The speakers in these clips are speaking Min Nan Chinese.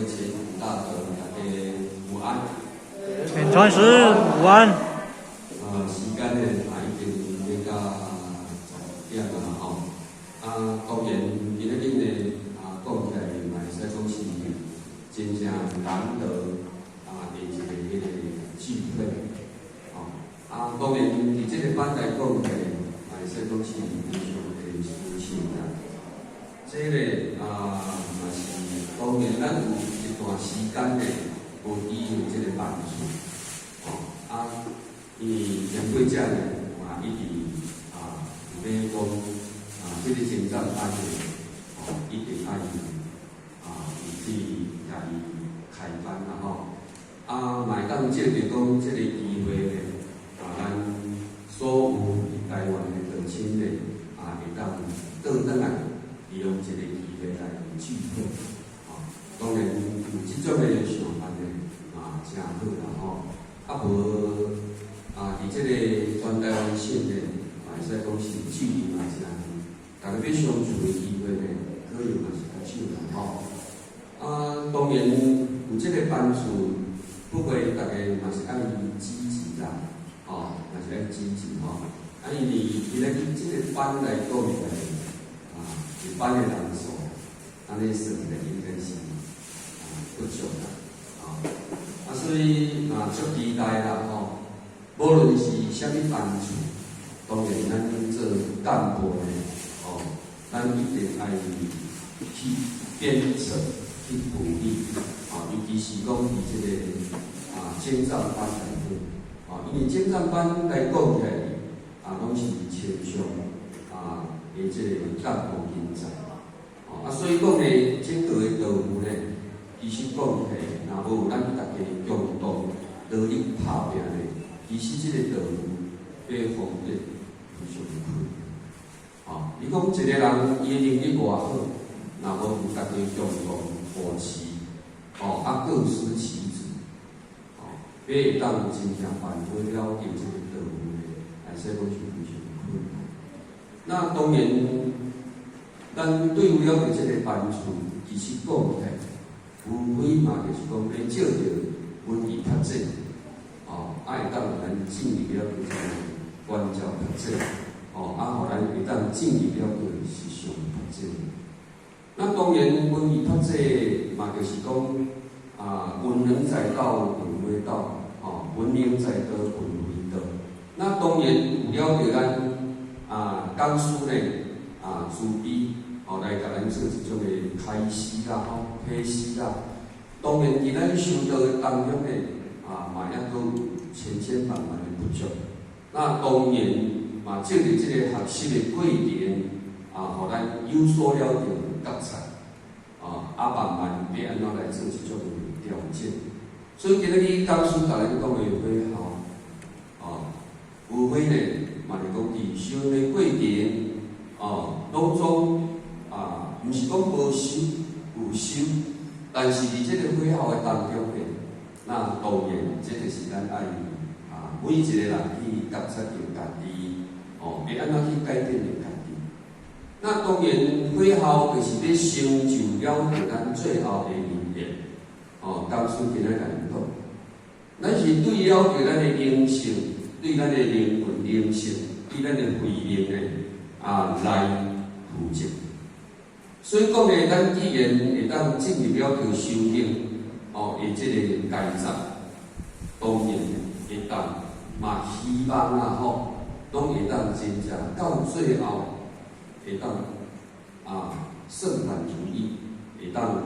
前五大德，大家午安。簡傳師午安。時間呢啊已經欲到10點啊吼。啊，當然今仔日呢啊講起來嘛會使講是真正難得啊的一个彼个聚會。吼，啊，當然佇這个班來講起來，嘛會使講是非常的殊勝啦。這个啊嘛是當然咱有一段時間呢無舉行這个班次，吼啊，因為前幾隻呢嘛一直啊有咧講啊，這个精湛班呢，吼一定愛啊去共伊開班啦吼，啊嘛會當藉著講這个機會呢，啊咱所有佇台灣的道親呢，啊會當倒轉來利用這个機會來聚會，吼，當然有這種的想法呢，嘛誠好啦吼，啊無啊佇這个全台灣省呢，嘛會使講是距離嘛誠遠，逐家欲相處的機會呢，可能嘛是較少啦吼。啊，當然有這个班次，不過逐家嘛是愛積極啦，吼，嘛是愛積極吼。啊，因為今仔日這个班來講起來，啊，一般的人數，按呢算起來應該是啊不足啦，啊，啊所以嘛足期待啦吼。無論是啥物班次，當然咱做幹部的，吼，咱一定愛去鞭策、去鼓勵，啊，尤其是講佇這个啊精湛班內底，啊，因為精湛班來講起來，啊，攏是親像啊的這个幹部人才，啊，所以講呢，整個的道務呢，其實講起來，若無有咱逐家共同努力拍拚呢，其實這個道務欲發展非常的困難。啊，你講一個人伊的能力偌好，若無有逐家共同扶持，哦，啊各司其職，哦，欲會當真正辦好了解這個道務呢，來說講是非常的困難。那當然，咱對於了解這个班次，其實講起來，無非嘛就是講欲藉著聞義較濟，哦，啊會當予咱進入了叫做觀照較濟，哦，啊，予咱會當進入了叫實相較濟。那當然，聞義較濟嘛，就是講啊，聞能載道，聞非道，哦，聞能載道，聞非道。那當然有了著咱啊，講師呢啊，慈悲哦，來共咱做這種的開示啦，吼，啟示啦。當然，佇咱修道的當中呢，啊，嘛猶閣有千千萬萬的不足。那當然嘛，藉著這个學習的過程啊，予咱有所了著覺察，啊，啊，慢慢欲按怎來做這種的調整。所以今仔日講師共咱講的火候，啊，無非呢，嘛是講佇修的過程，哦，攏總啊，毋是講無修，有修，但是佇這个火候的當中呢，那當然，這就是咱愛啊，每一個人去覺察著家己，哦，欲按怎去改變著家己。那當然，火候就是欲成就了著咱最後的因緣。哦，講師今仔共恁講，咱是對了著咱的靈性，對咱的靈魂靈性，對咱的慧命呢啊來負責。所以講呢，咱既然會當進入了著修行，哦，的這个階層，當然會當嘛希望啊吼，攏會當真正到最後會當啊勝滿如意，會當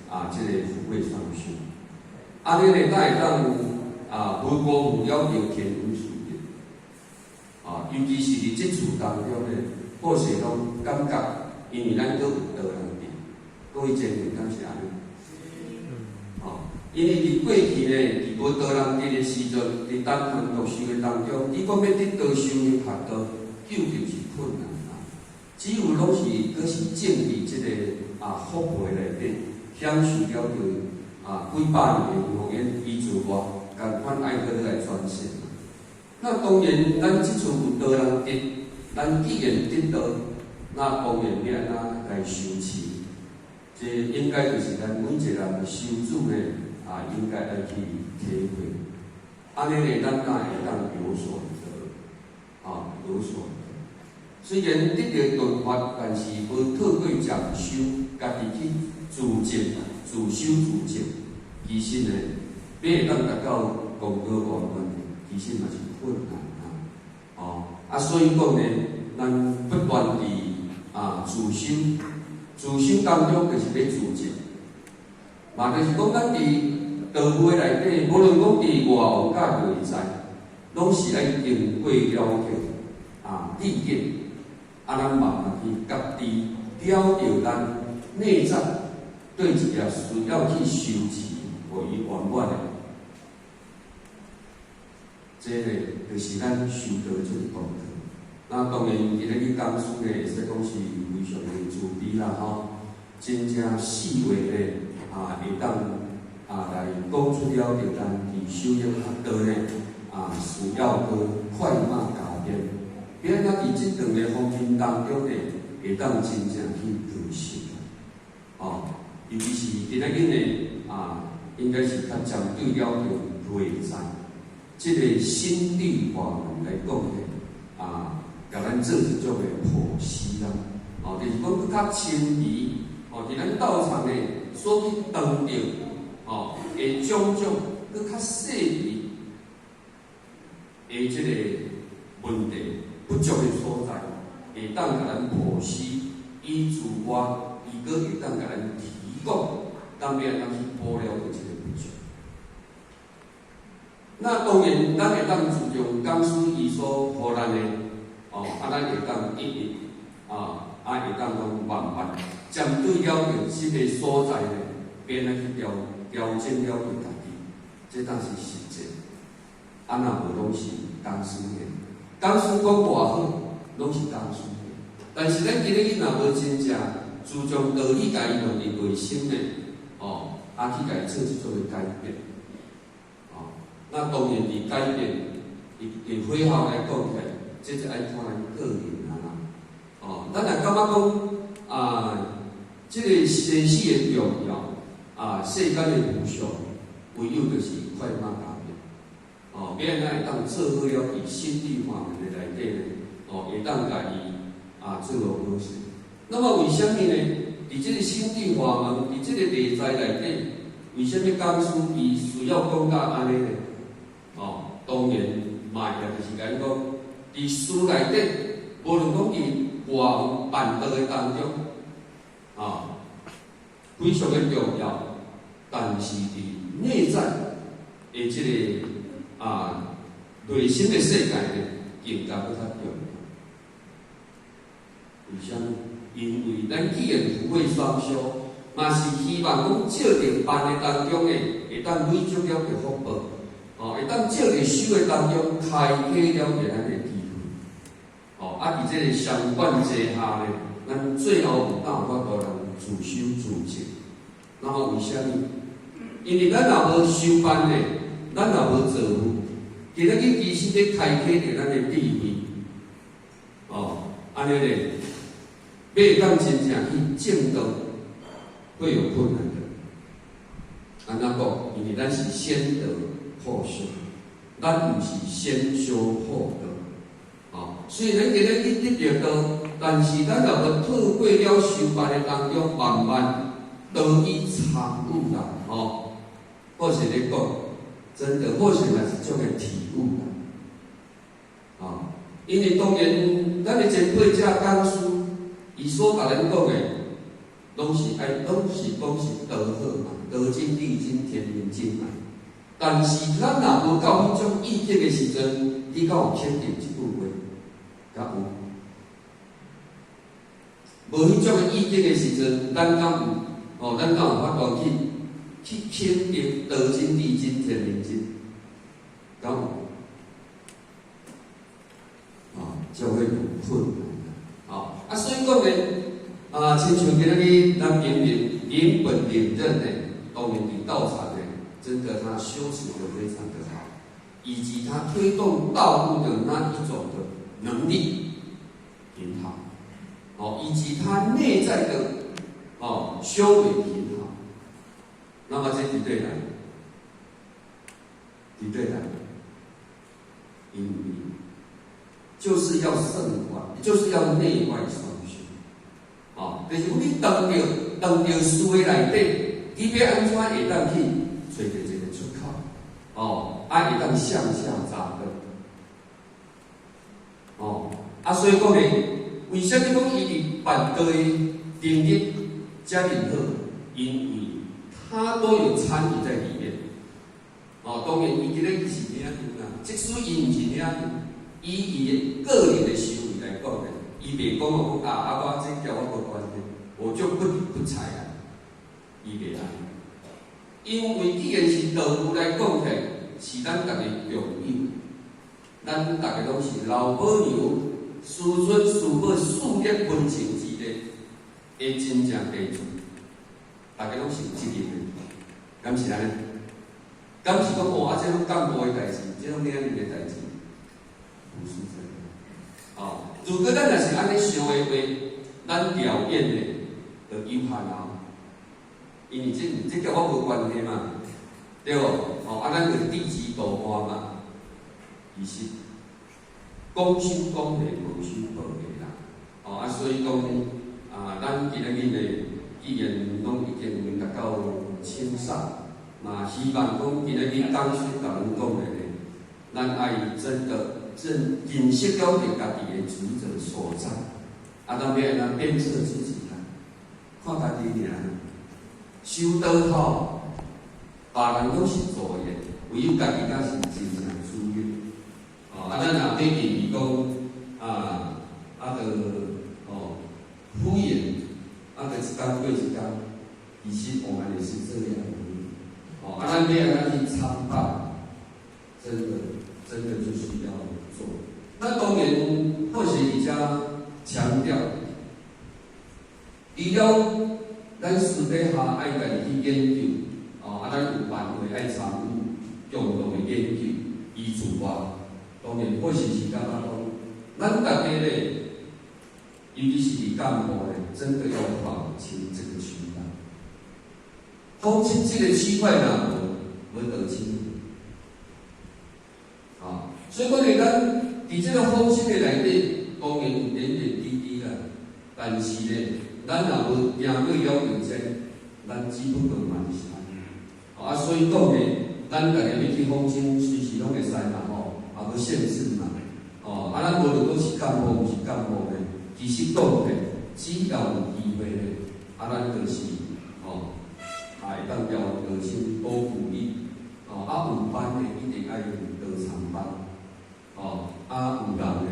啊這个福慧雙修。按呢呢，才會當啊無辜負了著天恩師業。啊，尤其是佇這次當中呢，好勢攏感覺，因為咱閣有道人佇，各位前輩敢是按呢？哦，因為佇過去呢，佇無道人佇的時陣，佇單傳獨修的當中，你講欲得道修行學道，究竟是困難啊！只有攏是閣是種佇這个啊福報內底，享受了著啊幾百年的福緣，伊自我仝款愛閣來轉世。那當然，咱這次有道人得，咱既然得道，那當然欲按怎來修持？這應該就是咱每一個人修主呢，啊，應該愛去體會。按呢呢，咱才會當有所得，啊，有所得。雖然得著頓法，但是無透過禪修，家己去自證、自修自證，其實呢，欲會當達到功德圓滿，其實嘛是困難啊。哦，啊，所以講呢，咱不斷佇啊自修，自修當中就是咧自證，嘛就是講咱佇道會內底，無論講佇外王佮內在，攏是愛經過了解啊，理解，啊，咱慢慢去覺知，了著咱內在對一個需要去修持，予伊圓滿的，這个就是咱修道這個功課。那當然，今日去講師呢，會使講是非常的慈悲啦，吼，真正細微的啊，會當啊來講出了著咱佇修行學道呢，啊，需要閣快馬加鞭，變啊佇這段的方面當中呢，會當真正去落實，哦，尤其是今仔日呢，啊，應該是較針對了著內在，這個心地法門來講呢，啊，共咱做一種的剖析啦，哦，就是講閣較深微，哦，佇咱道場呢所去當著，哦，的種種閣較細微的這個問題不足的所在，會當共咱剖析，以自我，伊閣會當共咱提供，咱欲按怎去補了這個不足。那當然，咱會當注重講師伊所予咱的。哦，啊，咱會當一一啊，啊，會當講慢慢針對了著這個所在呢，變來去調調整了著家己，這當是實際。啊，若無攏是講師的，講師講偌好，攏是講師的。但是咱今日若無真正注重道理，共伊放佇內心呢，哦，啊，去共伊做一種的改變。哦，那當然佇改變，佇佇背後來講起來，這就愛看咱個人啊啦。哦，咱若感覺講啊，這個生死的重要啊，世間的無常，唯有就是快馬加鞭。哦，欲按怎會當做好了佇心地法門的內底呢？哦，會當共伊啊做好好勢。那麼為啥物呢？佇這個心地法門，佇這個內在內底，為啥物講師伊需要講到按呢呢？哦，當然嘛，也就是講講，佇書內底，無論講佇外王辦道的當中，啊，非常的重要。但是佇內在的這個啊內心的世界呢，更加閣較重要。為啥物？因為咱既然福慧雙修，嘛是希望講借著辦的當中呢，會當累積了著福報，哦，會當借著修的當中開啟了著咱的智慧，哦，啊，佇這個相關之下呢，咱最後有當有法度人自修自證。那麼為啥物？因為咱若無修辦呢，咱若無造福，今仔日其實咧開啟著咱的智慧，哦，按呢咧，欲會當真正去證道，會有困難的。按怎講？因為咱是先得後修，咱毋是先修後得。哦，雖然今日去得著道，但是咱若無透過了修辦的當中，慢慢得以參悟啦，哦，或是咧講，真的，或許嘛是一種的體悟啦，哦，因為當然，咱的前輩者講師，伊所共咱講的，攏是愛，攏是講是道好嘛，道真、理真、天命真嘛。但是咱若無到彼種意境的時陣，你敢有肯定這句話？敢有？無彼種的意境的時陣，咱敢有？哦，咱敢有法度去肯定道真、理真、天命真？敢有？哦，就會有困難。哦，啊，所以講呢，啊，親像今仔日咱明明林本領任呢，當然佇道場呢，真的他修持得非常的好，以及他推動道務的那一種的能力很好，哦，以及他內在的哦，修為挺好。那麼這佇佗來，佇佗來，因為就是要聖觀，就是要內外雙修。哦，就是講你當著當著事的內底，你欲按怎會當去揣著一個出口？哦，啊會當向下扎根。哦，啊所以講呢，為啥物講伊佇辦道的能力遮爾好？因為他都有參與在裡面。哦，當然伊佇咧是領袖啦，即使伊毋是領袖，以伊的個人的修為來講咧，伊袂講哦，講啊啊我這佮我無關係，我就不理不睬啊，伊袂按呢。因為既然是道務來講起來，是咱逐家共有，咱逐家攏是老母娘、師尊、師母事業溫情之力的真正弟子，逐家攏是有責任的，敢是按呢？敢是講哦，啊，這攏幹部的代誌，這攏領袖的代誌，毋是這樣。哦，如果咱若是按呢想的話，咱表演的就有限啊。因為這佮我無關係嘛，對無？哦，啊，咱就低級度化嘛。其實講修講會，無修無會啦。哦，啊，所以講啊，咱今仔日呢，既然攏已經達到清上，嘛希望講今仔日講師共阮講的呢，咱愛真的真認識了解家己的職責所在，啊，咱欲按怎鞭策自己啦，看家己爾。修道吼，別人攏是助緣，唯有家己才是真正主業。哦，啊，咱若欲認為講，啊，啊，著哦敷衍，啊，著一工過一工，其實我們也是這樣而已。哦，啊，咱欲按怎去參拜，真的，真的就是要做。那當然，或許比較強調，除了咱私底下愛家己去研究，哦，啊，咱有辦會愛參與共同的研究，伊自外，當然或許是感覺講，咱大家咧，尤其是佇幹部咧，真的要劃清這個區塊，劃清這個區塊若無，無得清。啊，所以講咧，咱佇這個劃清的內底，當然有點點滴滴啦，但是咧，咱若無行過了解這，咱只不過嘛是按呢。啊，所以講咧，咱家己欲去訪親，隨時攏會使嘛吼，也無限制嘛。哦，啊，咱無論講是幹部毋是幹部咧，其實講咧，只要有機會咧，啊，咱就是吼，也會當調道親多鼓勵。哦，啊，有班的一定愛多參班。哦，啊，有人的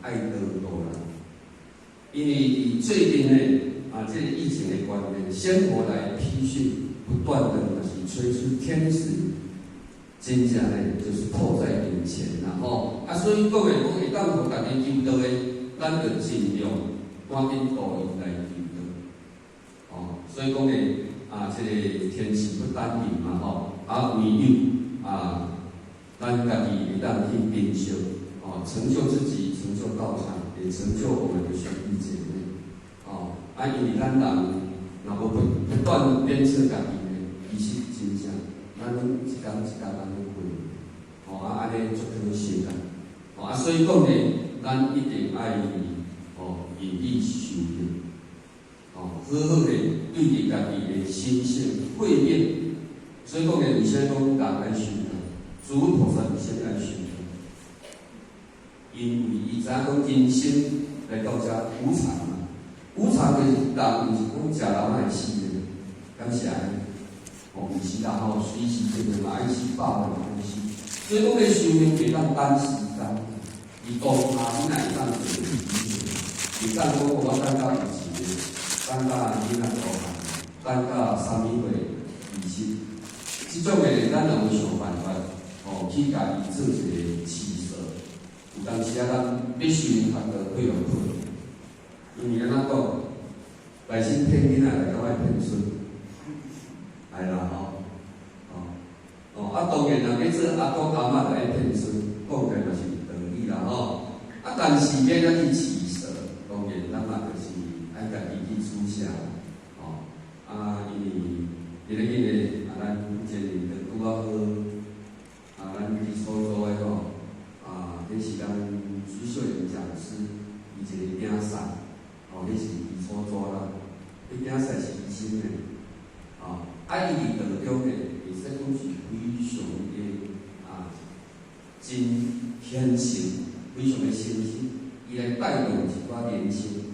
愛多度人。因為佇最近呢，啊，這個疫情的關係，仙佛來批訓，不斷的就是催促天使，真正呢就是迫在眼前啦吼。啊，所以講的講會當予大家求道的，咱就盡量趕緊度𪜶來求道。哦，所以講呢，啊，這個天時不等人嘛吼，啊，唯有啊，咱家己會當去珍惜，哦，成就自己，成就道場，也成就我們的兄弟姐妹。哦，啊，因為咱人若無不斷鞭策家己呢，其實真正咱攏一工一工按呢過，哦，啊，按呢足可惜啦。哦，啊，所以講呢，咱一定愛哦，引以修行，哦，好好的對佇家己的心性慧命。所以講呢，為啥講人愛修道？諸菩薩為啥愛修道？因為伊知影講人生來到遮無常嘛，無常就是人毋是講食老愛死的，敢是按呢？哦，毋是啦吼，隨時這個嘛愛死，百嘛愛死。所以講咧，壽命袂當等時間，伊當下你若會當做理解，會當講我等到有錢的，等到囡仔大漢，等到啥物歲，其實這種的，咱若無想辦法，哦，去共伊做一個取捨。有當時啊，咱欲修較多費用苦，因為按怎講，內心騙囡仔來較歹騙孫，會啦吼，哦，哦，啊當然若欲做阿公阿嬤就愛騙孫，講起來嘛是有道理啦吼。啊，但是欲按怎去取捨，當然咱嘛就是愛家己去取捨，哦。今日呢，啊，咱前面就拄仔好，啊，咱基礎組的吼，啊，彼是咱徐秀蓮講師伊一个競賽，哦，彼是基礎組啦，彼競賽是伊新的，哦，啊，伊佇當中呢，會使講是非常的啊，真虔誠，非常的誠心，伊來帶動一寡年輕，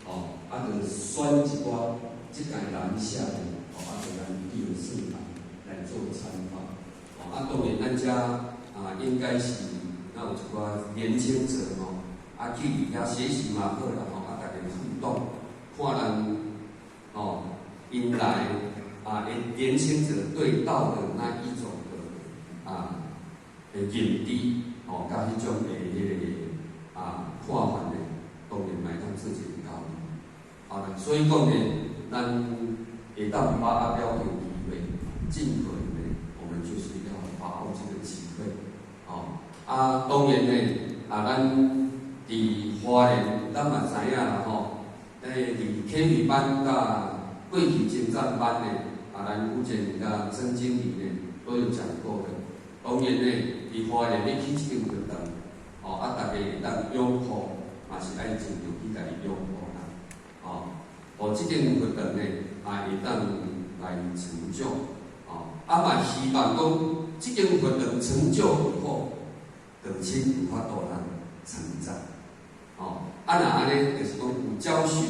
哦，啊，就選一寡這屆南下的，哦，啊，就咱第二次來做參考，哦，啊，當然咱遮啊，應該是若有一寡年輕者吼，啊，去佇遐學習嘛好啦，吼，啊，大家互動，看人，哦，𪜶來啊，年輕者對道的那一種的啊的認知，哦，佮彼種的彼个啊看法呢，當然嘛會當做一个交流，好啦，所以講呢，咱會當把握著這個機會，盡可能的，我們就是要把握這個機會，哦，啊，當然呢，啊，咱佇花蓮，咱嘛知影啦吼，佇啟慧班佮過去精湛班呢，啊，咱傅建佮曾經理呢都有講過的。當然呢，佇花蓮欲起這間佛堂，哦，啊，大家會當擁護，嘛是愛盡量去共伊擁護啦，哦，予這間佛堂呢，啊，會當來成就，哦，啊嘛希望講，這間佛堂成就以後，道親有法度來成長，哦，啊若按呢，就是講有教授，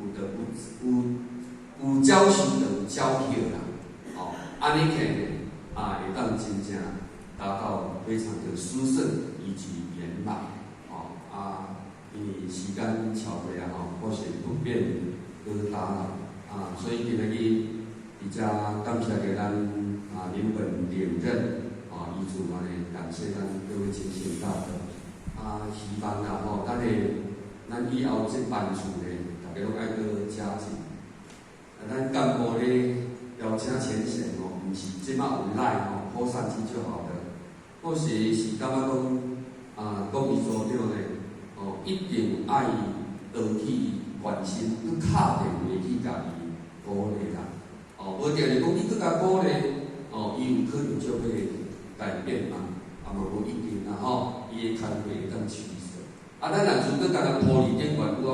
有得有有有教授就有教學啦，哦，按呢起來啊，會當真正達到非常的殊勝以及圓滿，哦啊，因為時間超過啊吼，我是不便多打擾啊，所以今仔日佇遮感謝著咱啊林本連任啊，伊主嘛呢，感謝咱各位前賢大德啊，希望啦吼，咱的咱以後這班次呢，大家攏愛閣加緊。啊，咱幹部咧邀請前賢吼，毋是這擺有來吼，好上去就好了。或許是感覺講啊，講伊組長呢，哦，一定愛倒去關心，閣敲電話去共伊鼓勵啦。哦，無定定講你閣共鼓勵，哦，伊有可能就會改變嘛，啊嘛無一定啦吼，伊的工課會當取捨。啊，咱若如閣干焦鋪佇頂懸，有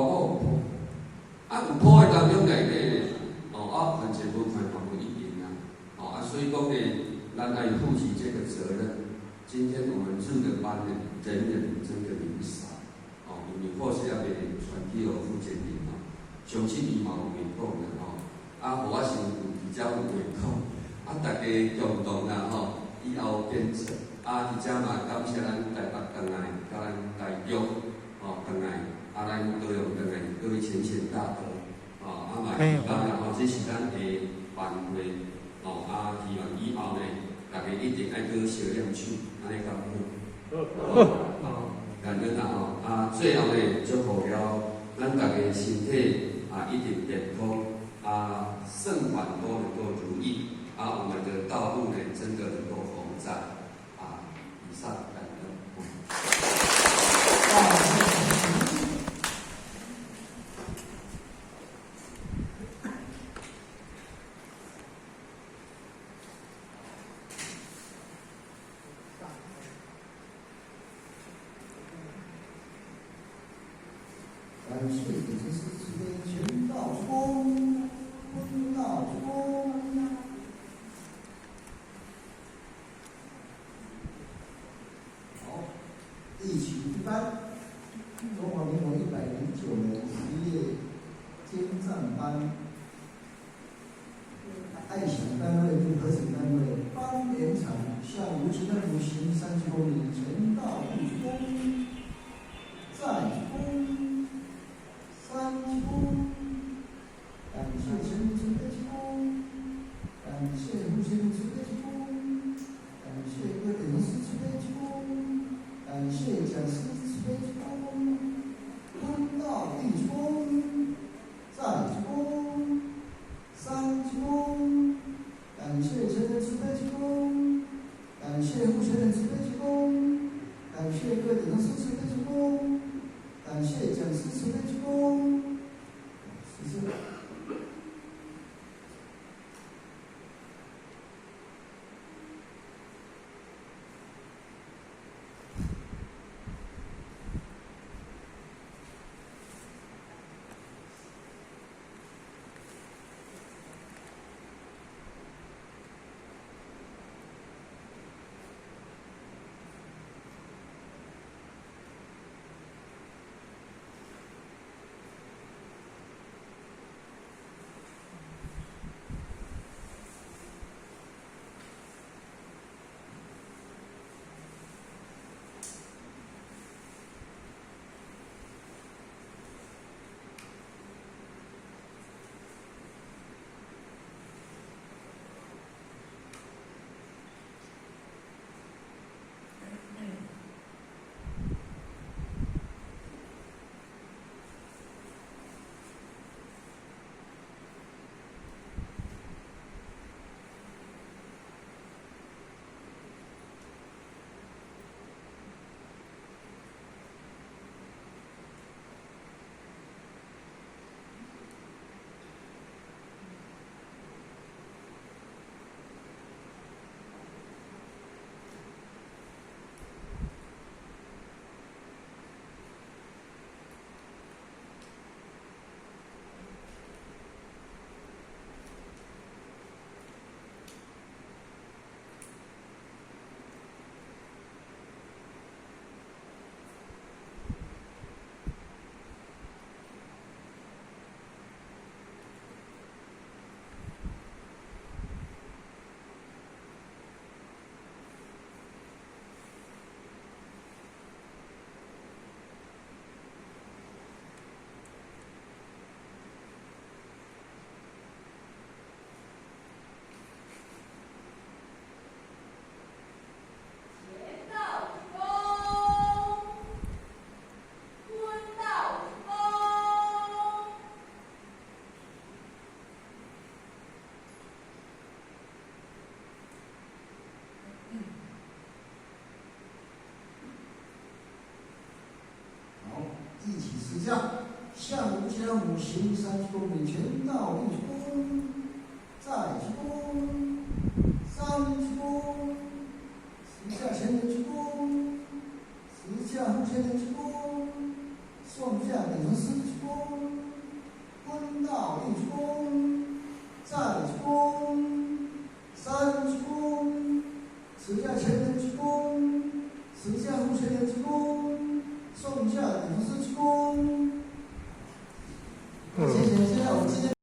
啊，我有鋪，啊有鋪的當中內底，哦啊，完全無看嘛無一定啊。哦啊，所以講呢，咱愛負起這個責任。今天我們日的班呢，人人真的不少，哦，因為或是猶未傳去予傅建林吼，相信伊嘛有話講啦吼，啊，予我先有佇遮有話講，啊，大家共同啦吼，以後堅持，啊，佇遮嘛感謝咱台北轉來，佮咱台中，吼轉來，啊，咱高雄轉來，各位前賢大德，哦，啊嘛希望啦吼，這是咱的班會，哦，啊，希望以後呢，大家一定愛閣相念手，按呢敢好？好。感恩啦吼，啊，最後呢，祝福了咱大家身體啊一定健康，啊，善法都能夠如意，啊，我們的道路呢真的能夠宏展，啊，以上感恩。感謝點師慈悲前道鞠躬，坤道鞠躬。好，一起一班，中華民國109年11月精湛班，愛想單位及合成單位班連場向吳承恩福行三鞠躬禮，前道一鞠躬，再鞠躬，三鞠躬，感謝前慈悲鞠躬，感謝父親慈悲鞠躬，感謝各位導師慈悲鞠躬，感謝講師慈悲鞠躬，坤道一鞠躬，再鞠躬，三鞠躬，感謝前人慈悲鞠躬，感謝父親慈悲鞠躬，感謝各位導師慈悲鞠躬，感謝講師慈悲鞠躬，謝謝。行三鞠躬禮，前到地鞠。